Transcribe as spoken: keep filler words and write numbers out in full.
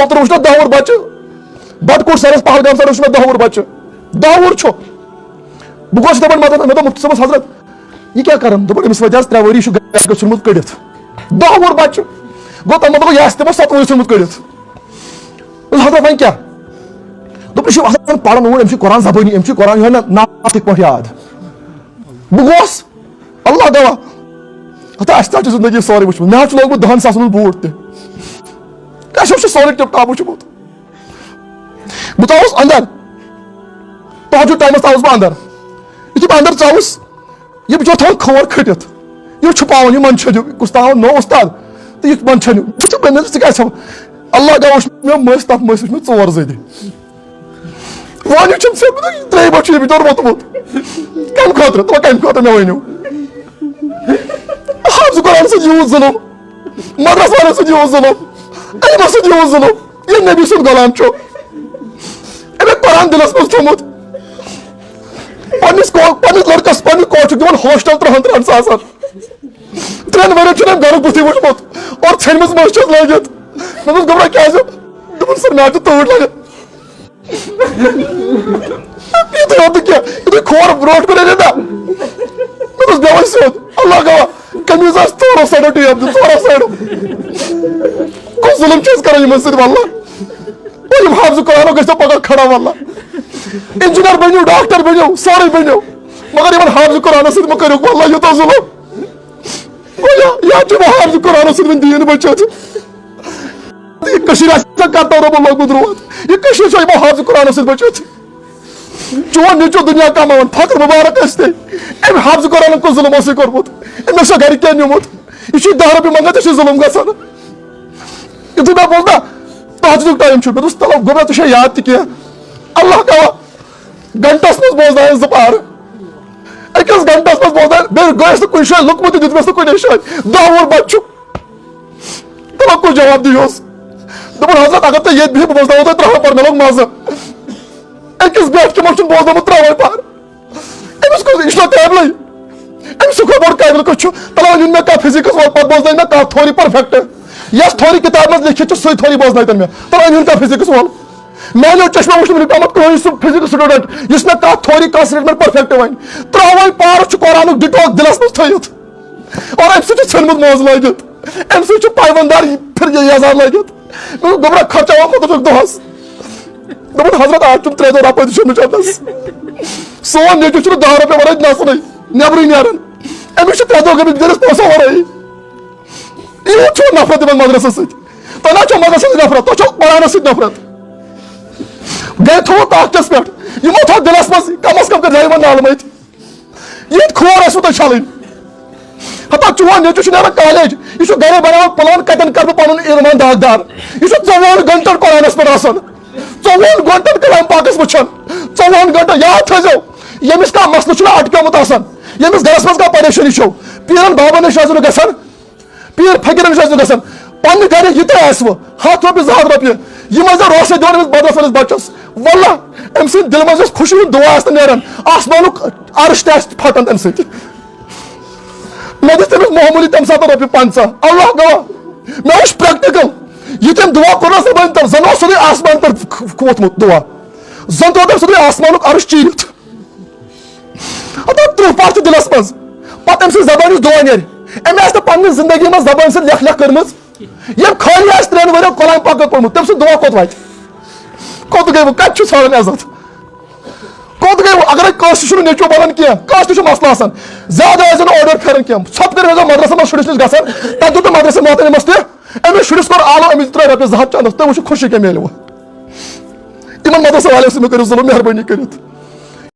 اوترٕ وٕچھ مےٚ دَہ وُہُر بَچہٕ، بَٹہٕ کوٚٹ سَرَس، پہلگام سَرَس وٕچھ مےٚ دَہ وُہُر بَچہٕ، دَہ وُہُر چھُ۔ بہٕ گوس یِتھَے پٲٹھۍ مَدَد، مےٚ دوٚپ مُفتی صٲبَس، "حضرت، یہِ کیٛاہ کَرَن؟" دوٚپُن، "أمِس وٲتۍ آز ترٛےٚ ؤری، یہِ چھُ گَرِ ژھُنمُت کٔڑِتھ۔" دَہ وُہُر بَچہٕ۔ گوٚو تَمہِ مطلب گوٚو، یہِ آسہِ تِمو سَتوُہ ؤری ژھُنمُت کٔڑِتھ۔ دوٚپُس، "حضرت، وۄنۍ کیٛاہ؟" دوٚپُن، "یہِ چھُ آسان پَران اوٗرۍ، أمِس چھُ قرآن زبٲنی، أمِس چھُ قرآن یِہوٚے نہ نعتٕکۍ پٲٹھۍ یاد۔" بہٕ گوس، اللہ گواہ، ہتا اَسہِ تہِ حظ چھِ زندگی سورُے وٕچھمُت۔ مےٚ حظ چھُ لوگمُت دَہَن ساسَن ہُنٛد بوٗٹ تہِ۔ اَسہِ حظ چھُ سورُے ٹِپ ٹاپ وٕچھمُت۔ بہٕ ژاوُس اَندَر۔ تہجد ٹایمَس ژاوُس بہٕ اَندَر۔ یُتھُے بہٕ اَندَر ژاوُس، یہِ بِچور تھاوان کھور کھٔٹِتھ۔ یہِ چھُپاوان، یہِ منٛدچھان، یہِ کُس تام نوٚو اُستاد۔ تہٕ یہِ منٛدچھان، یہِ۔ بہٕ چھُس، مےٚ دوٚپُس، "ژٕ کیٛازِ چھَکھ؟" اللہ گواہ وٕچھ مےٚ مٔسۍ، تَتھ مٔسۍ وٕچھ مےٚ ژور زٔدِ۔ وۄنۍ چھُم ژےٚ، مےٚ دوٚپ، "یہِ ترٛیٚیہِ بَٹہِ چھُ یہِ بِچور ووٚتھمُت۔ کَمہِ خٲطرٕ؟ تہٕ کَمہِ خٲطرٕ مےٚ ؤنِو؟" حافظ قرآن سۭتۍ یوٗت ظُلُم، مدرسہٕ والٮ۪ن سۭتۍ یوٗت ظُلُم، علمَس سۭتۍ یوٗت ظُلُم۔ یہِ نبی سُنٛد غلام چھُ۔ أمۍ قرآن دِلَس منٛز تھوٚمُت۔ پنٛنِس کو-، پنٛنِس لٔڑکَس، پنٛنِس کوٹھۍ چھُکھ دِوان ہاسٹَل ترٛہَن ترٛہَن ساسَن۔ ترٛٮ۪ن ؤرِین چھُنہٕ أمۍ گَرُک بُتھٕے وُچھمُت۔ اور ژھیٚنمٕژ مٔشۍ چھَس لٲگِتھ۔ مےٚ دوٚپُس، "گوٚبرا، کیٛازِ؟" دوٚپُن، "سَر، مےٚ حظ چھِ تۭر لَگان۔" یُتھُے یوت نہٕ کینٛہہ، یُتھُے کھور برونٛٹھ کُن أنِتھ نا، مےٚ دوٚپُس، "بیٚہہ وۄنۍ سیوٚد، اللہ گواہ، قمیٖض آسہِ ژورو سایڈو ٹیپ دِتھ، ژورو سایڈو۔ کُس ظُلُم چھِ أسۍ کَران یِمَن سۭتۍ، واللہ؟ اور یِم حافظ قرآنو گٔژھۍ تو پَگاہ کھڑا، واللہ۔ انجینئر بٔنِو، ڈاکٹر بٔنِو، سورُے بٔنِو، مگر یِمَن حافظ قرآنَس سۭتۍ مہٕ کٔرِو، واللہ، یوٗتاہ ظُلُم۔" گوٚو یا، یا چھُ یِمو حافظ قرآنَس سۭتۍ وۄنۍ دیٖن بچٲوِتھ۔ یہِ کٔشیٖر آسہِ نہ کَتھ تَو رۄبَن لوگمُت روٗد۔ یہِ کٔشیٖر چھےٚ یِمو حافظ قرآنَس سۭتۍ بچٲوِتھ۔ چون نیٚچو دُنیا کماوان، فخر مبارک ٲسۍ تٔمۍ۔ أمۍ حافظ قرآنَن کُس ظُلُم اوسُے کوٚرمُت؟ أمۍ اوس سۄ گَرِ کینٛہہ نیوٗمُت۔ یہِ چھُے دَہ رۄپیہِ منٛگان، ژےٚ چھُے ظُلُم گژھان۔ یُتھُے مےٚ بوٗز نا، تہجدُک ٹایم چھُ، مےٚ دوٚپُس، "تَلہٕ گوٚبرا، ژےٚ چھےٚ یاد تہِ کینٛہہ؟" اللہ گواہ، گھنٹس منٛز بوزناوِ زٕ پارٕ۔ أکِس گھنٹس منٛز بوزناوِ، بیٚیہِ گٔیَس نہٕ کُنہِ جایہِ، لوٚگمُت تہِ دیُتمَس نہٕ کُنے جایہِ۔ دَہ وُہُر بچہٕ چھُ۔ دَپان، "کُس جواب دِیوس؟" دوٚپُن، "حضرت، اگر تُہۍ ییٚتہِ بِہِو، بہٕ بوزناوو تۄہہِ ترٛہَن پارٕ، مےٚ لوٚگ مَزٕ۔" أکِس بیٹھ کہِ منٛز چھُنہٕ بوزنومُت ترٛہَے پارٕ۔ أمِس کُس، یہِ چھُنہ قٲبلٕے؟ أمِس چھُ بوٚڑ قٲبِل کُس چھُ؟ تَلہٕ وۄنۍ یُن مےٚ کانٛہہ فِزِکٕس وول، پَتہٕ بوزنٲوِن مےٚ کانٛہہ تھوری پٔرفیکٹ۔ یۄس تھوری کِتابہِ منٛز لیکھِتھ چھِ، سُے تھوری بوزنٲوتَن مےٚ۔ تَلہٕ وۄنۍ یُن کانٛہہ فِزِکٕس وول۔ میانیو چشمو وٕچھ نہٕ وٕنیُک تامَتھ کٕہٕنۍ سُہ فِزِکٕس سٹوڈنٹ یُس مےٚ کانٛہہ تھوری، کانٛہہ سٹیٹمنٹ پٔرفیکٹ وَنہِ۔ ترٛاوَے پارٕ چھُ قرآنُک ڈِٹوک دِلَس منٛز تھٲیِتھ۔ اور اَمہِ سۭتۍ چھُ ژھیوٚنمُت موزٕ لٲگِتھ۔ اَمہِ سۭتۍ چھُ پایوَندار یہِ پھِر یہِ یَزار لٲگِتھ۔ مےٚ دوٚپ، گوٚبرا، خرچاوان کوٗتاہ چھُکھ دۄہَس؟ دوٚپُن، حضرت، آز چھُم ترٛےٚ دۄہ رۄپَے تہِ چھُم نہٕ چَندَس۔ سون نیٚچوٗ چھُنہٕ دَہ رۄپیہِ وَرٲے نَژنٕے، نٮ۪برٕے نیران۔ أمِس چھِ ترٛےٚ دۄہ گٔمٕتۍ بِچٲرِس پونٛسو وَرٲے۔ یوٗت چھُ نفرت یِمن مدرسس سۭتۍ۔ تۄہہِ نہ چھو مدرسس سۭتۍ نفرت، تۄہہِ چھو قرآنس سۭتۍ نفرت۔ گٔے تھوٚوُ طاقتس پٮ۪ٹھ۔ یِمو تھوٚو دِلس منٛز، کم از کم کٔرۍ زیو یِمن نالہٕ مٔتۍ۔ ییٚتہِ کھور ٲسوٕ تۄہہِ چھلٕنۍ۔ ہتا چون نیٚچوٗ چھُ نیران کالیج، یہِ چھُ گرے بناوان پلان کتٮ۪ن کرٕ بہٕ پنُن ایمان داغدار۔ یہِ چھُ ژۄوُہن گنٹن قرآنس پٮ۪ٹھ آسان، ژۄوُہن گنٹن کلام پاکس وٕچھان، ژۄوُہن گنٹن۔ یاد تھٲیزیو، ییٚمِس کانٛہہ مسلہٕ چھُنہٕ اٹکیومُت آسان، ییٚمِس گرس منٛز کانٛہہ پریشٲنی چھو، پیرن بابن نِش ٲسِو نہٕ گژھان۔ پیٖر فقیٖرن نِش ٲسِو گژھان، پننہِ گرِ یہِ تہِ آسِوٕ، ہتھ رۄپیہِ، زٕ ہتھ رۄپیہِ، یِم ٲسۍ زن روسے دِوان أمِس مدرسہٕ وٲلِس بچس۔ واللہ، أمۍ سٕنٛدِ دِلہٕ منٛز یۄس خوشی ہُنٛد دُعا آسہِ نہٕ نیران، آسمانُک عرش تہِ آسہِ پھٹان تمہِ سۭتۍ۔ مےٚ دِژ تٔمِس معموٗلی تمہِ ساتہٕ رۄپیہِ پنٛژاہ، اللہ گواہ، مےٚ وٕچھ پریکٹیکل۔ یہِ تٔمۍ دُعا کوٚر نہ، زن اوس سیوٚدُے آسمان پٮ۪ٹھ کھ-، کھ-، ووتمُت دُعا، زن تہِ اوس تٔمۍ سیوٚدُے آسمانُک عرش چیٖرِتھ۔ ہتا تٕرٛہ پَہہ چھِ دِلَس منٛز۔ پَتہٕ أمۍ سٕنٛز زبٲنۍ یُس دُعا نیرِ، أمۍ آسہِ نہٕ پنٛنہِ زندگی منٛز زبٲنۍ سۭتۍ لیکھ لیکھ کٔرمٕژ۔ ییٚمۍ خٲلی آسہِ ترٛٮ۪ن ؤرِین قرآن پاک پوٚرمُت، تٔمۍ سُنٛد دُعا کوٚت واتہِ؟ کوٚت گٔے وۄنۍ؟ کَتہِ چھُ ژھانٛڈان عزت؟ کوٚت گٔے وۄنۍ؟ اگرے کٲنٛسہِ چھُنہٕ نیٚچوٗ بَنان کینٛہہ، کٲنٛسہِ تہِ چھُ مسلہٕ آسان، زیادٕ ٲسۍ زَن اورٕ یورٕ پھیران کینٛہہ، ژھۄپہٕ کٔرِتھ ٲسۍ زَن مدرسَس منٛز شُرِس نِش گژھان، تَتہِ دیُت نہٕ مدرسہٕ محترمَس تہِ، أمِس شُرِس کوٚر آلو، أمِس ترٛٲے رۄپیَس زٕ ہَتھ چَندَس، تُہۍ وٕچھِو خوشی کیٛاہ میلوٕ۔ یِمَن مدرسَس والٮ۪ن سۭتۍ مہٕ کٔرِو ظُلُم، مہربٲنی کٔرِتھ۔